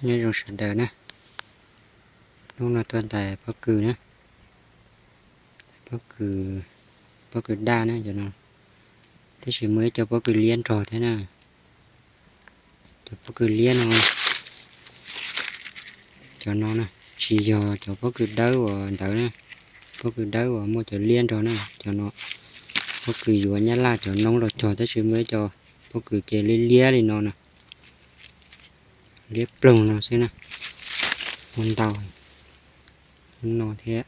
Nyob zoo sawv daws na, hnub no tuaj ntais pob kws na, pob kws, pob kws daj na cov no, tab sis muaj ib co pob kws liab nrog thiab na. Cov pob kws liab no, cov no na, tsis yog cov pob kws dawb uas ntawd na, pob kws dawb uas muaj cov liab nrog na, cov no pob kws yuav nyab laj cov noob los cog tab sis muaj ib co pob kws ces liab liab li no na, liab ploog no xwb na, muaj ntau, lub no thiab,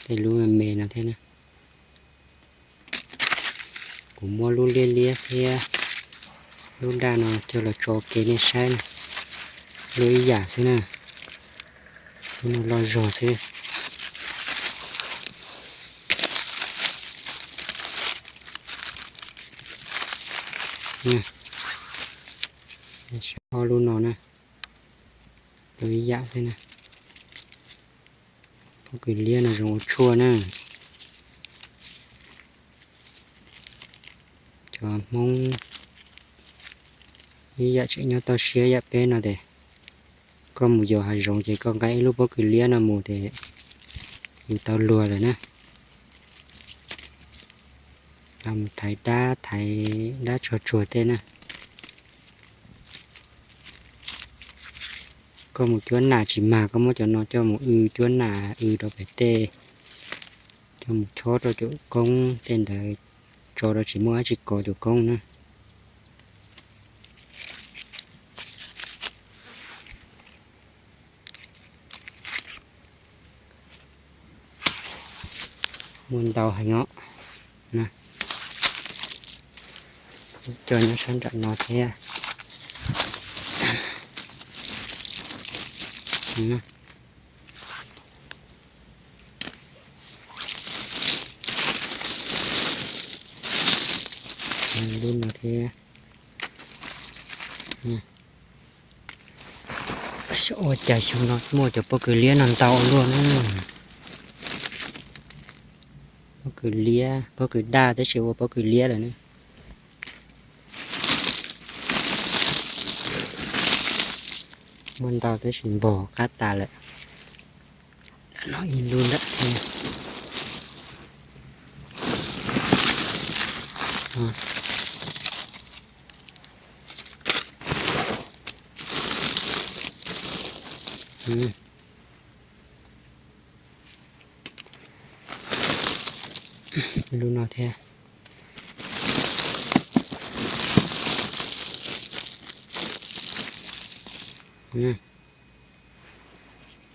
tej lub me me no thiab na. Kuv muab lub liab liab thiab lub daj no coj los tso kev nej saib na, lub ib yam xwb na, lub no loj zog xwb. Ob lub no na, lub ib yam xwb na. Pob kws liab no zoo ua tshuaj na. Cov Hmoob ib yam tseem nyob toj siab yam peb no ces koj mus yos hav zoov ces koj nqa ib lub pob kws liab no mus ces yus tau luag lawm na. Los mus thaiv dab, thaiv dab tsog tsuag tej na. Koj mus cuab nam tsis mag koj muab cov no coj mus w cuab nam w rau pem tej, coj mus chob rau cov koob tej ntawd, tso rau tsis muaj dab tsi kov cov koob na. Muaj ntau heev os. Coj nyob sab nram no thiab. Lub no thiab. Xyov ua cas xyoo no muaj cov pob kws liab no ntau ua luaj na. Pob kws liab, pob kws daj tab sis ua pob kws liab lawm na. Muaj ntau tab sis npog qab tas lawm. No ib lub ntawm thiab. Lub no thiab.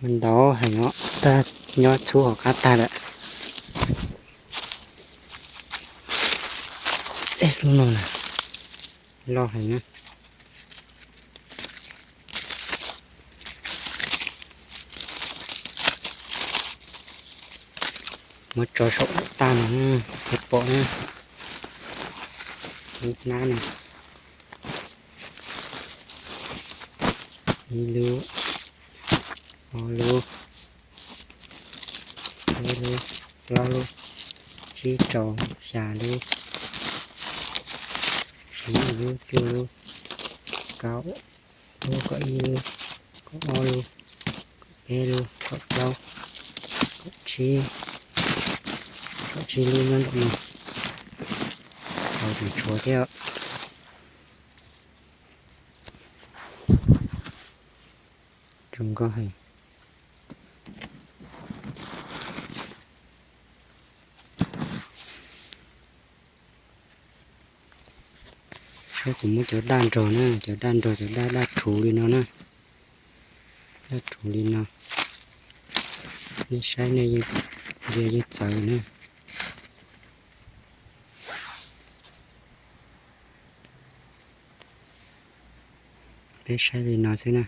Ntau heev os, tab nyob txhub hauv qab tag lawm. Tej lub no na, loj heev na. Muab tso saum tag no thiaj pom na. Lub hnab no. Ib lub, ob lub, peb lub, plaub lub, tsib rau, xya lub, xya lub, cuaj lub, kaum lub, kaum ib lub, kaum ob lub, kaum peb lub, kaum plaub, kaum tsib, kaum tsib lub nyob nraum no. Tau tseem tshuav thiab. Zoo nkauj heev. Saib kuv muab cov daj nrog na, cov daj nrog cov daj, daj rhuv li no na. Daj rhuv li no. Nej saib nej ntsia yeej txawv na. Peb saib li no xwb na.